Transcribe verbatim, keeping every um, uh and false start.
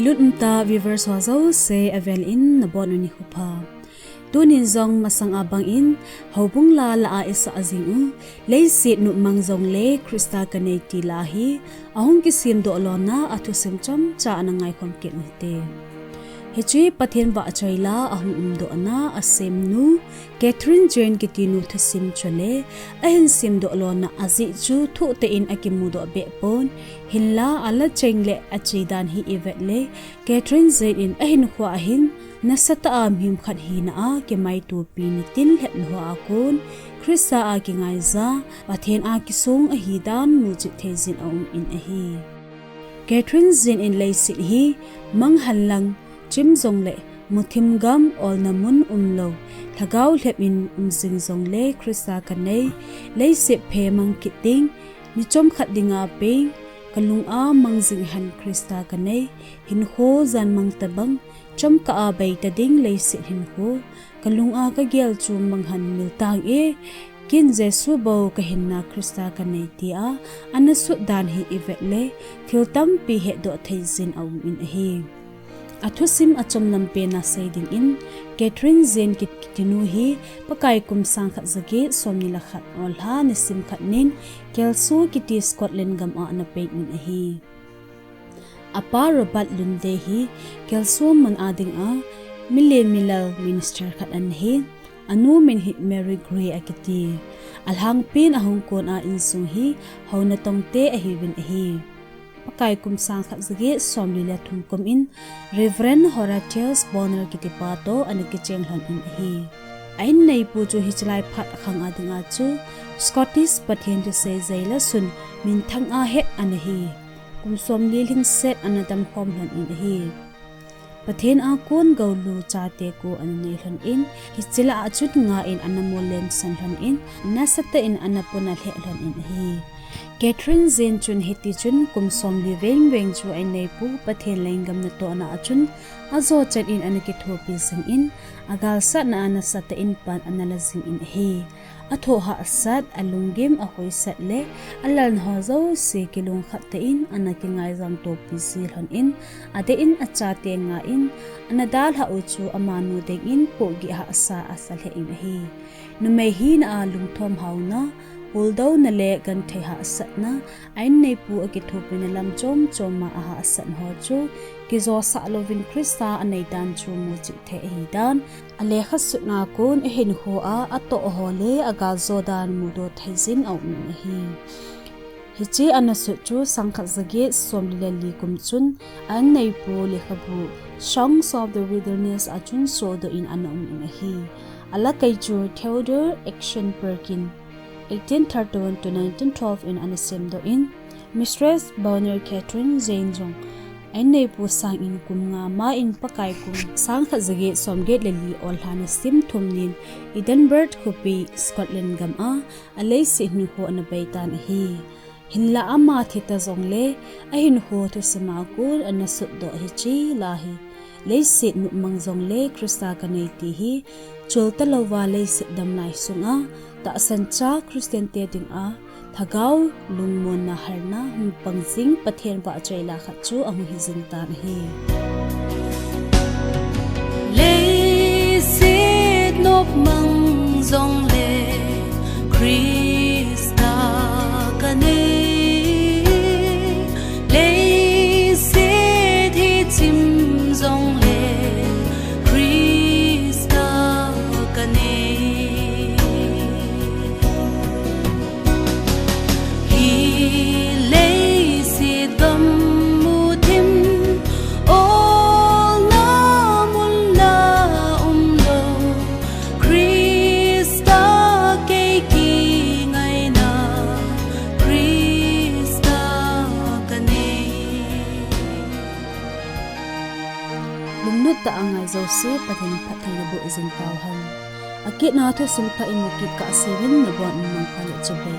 Tun umta viewers ho jouse avel in nabonun nikho pha. Tunin jong masang a bang in, houbung la la a isah jing u, leiset nopmang jongle Christa kanei ti la hi, ahung kisemdoh lona a thusim chomcha ana ngaikhom kit u hite. Hiche Pathen vahchoi la ahung umdohna a semnu, Katharine Jayne kiti nu thusim chule, ahin semdoh lona ajeh chu thohtah in akimudoh beh pon, hinla ala cheng le ache dan hi ivet le, Katharine Jayne in ahinkhoa hin, nasatah a mihem khat hina a kimaitopi nitin lhep lou a kon, Christa a kingaija, Pathen a kisong ahi dan muchet thei jin aum in ahi. Katharine Jayne in leiset hi, manghan lang, chim jongle, muthim gam, olna mun umlou, lhagao lhep in um jing jongle Christa kanei, leiset phe mang kit ding, ni chomkhat dinga peng, kalung a mang jing hen Christa kanei, hinkho jan mang tabang, chomkhat a beita ding leiset hinkho, kalung a kagel chu manghan mil tange, ken Jesu bou kahinna Christa kanei tia, ana sut dan hi ivet le, thil tampi hetdoh thei jin aum in ahi. Athusim achom lam pen a sei dingin, Katharine Jayne kiti nu hi, Pakai kum sangkhat jaget somni le khat olha nisim khat nin, Kelso kiti Scotland gam a ana peng in ahi. Apa Robert Lowndes hi, Kelso mun a dinga, milen milal minister khat ana hi, anu min hi Mary Grey akiti. Alhangpin ahung kon a insung hi, houna tongte ahiuvin ahi. Pakai kum sangkhat jaget somli le thum kum in Reverend Horatius Bonar kitipa toh ana kicheng lhon in ahi. A inneipu chu hichelai phat khang a dinga chu Scottish Pathen thusei jei le sun minthang a het ana hi. Kum somli lhingset ana damkhom lhon in ahi. Pathen a kon goulu chate ko ana nei lhon in, hiche lah a chun nga in ana molem san lhon in, nasatah in ana puna lheh lhon in ahi. Katharine Jayne chun hiti chun kum somli veng veng chu a inneipu Pathen lenggam natohna a chun ajo chan in ana kithopi jing in, agalsatna a nasatah in pan ana la jing in ahi. Athoh hahsat, alunggim, ahoisat le alalna ho jouse kilungkhat tah in ana kingaijam topi ji lhon in, adeh in achate nga in, ana dalhah u chu amanu dingin pohgih hahsa asa lheh in ahi. Numei hina a lungthom haona, puldouna le genthei hahsatna, a inneipu akithopina lam chom chom a ahahsat ho chu, kijosah louvin Christa anei dan chu muchet thei ahi dan, alekha sutna kon ahinkho a atoh ho le agaljo dan mudoh thei jin aum in ahi. Hiche ana sut chu sangkhat jaget somli le li kum chun, a inneipu lekhabu Songs of the Wilderness a chun sodoh in ana um in ahi. Alakei chu Theodore Action Perkins, eighteen thirty-one to nineteen twelve in ana semdoh in, Mistress Bonar Katharine Jayne jong a inneipu sangin kum nga ma in Pakai kum sangkhat jaget somget le li olha nisim thum nin Edinburgh khopi Scotland gam a aleiset hinkho ana beitan ahi. Hinla ama thi ta jongle ahinkho thusim a kon ana sutdoh hiche la hi. Leiset nopmang jongle Christa kanei ti hi, chol talouva leiset damlai sunga tahsan cha Christian te dinga lhagao lungmonna halna hung pang jing Pathen vahchoi la khat chu ahung hi jing tan ahi. Leiset nopmang jongle Christa kanei, leiset hi chim jongle Christa kanei. Hi leiset gam muthim, olna munla umlou, Christa kei kingaina, Christa kanei. Lunglut tah a ngai jouse Pathen in phattheina boh jing tauhen. Akitna thusim khat in mukit kah seuvin nabonun mangpha le chibai.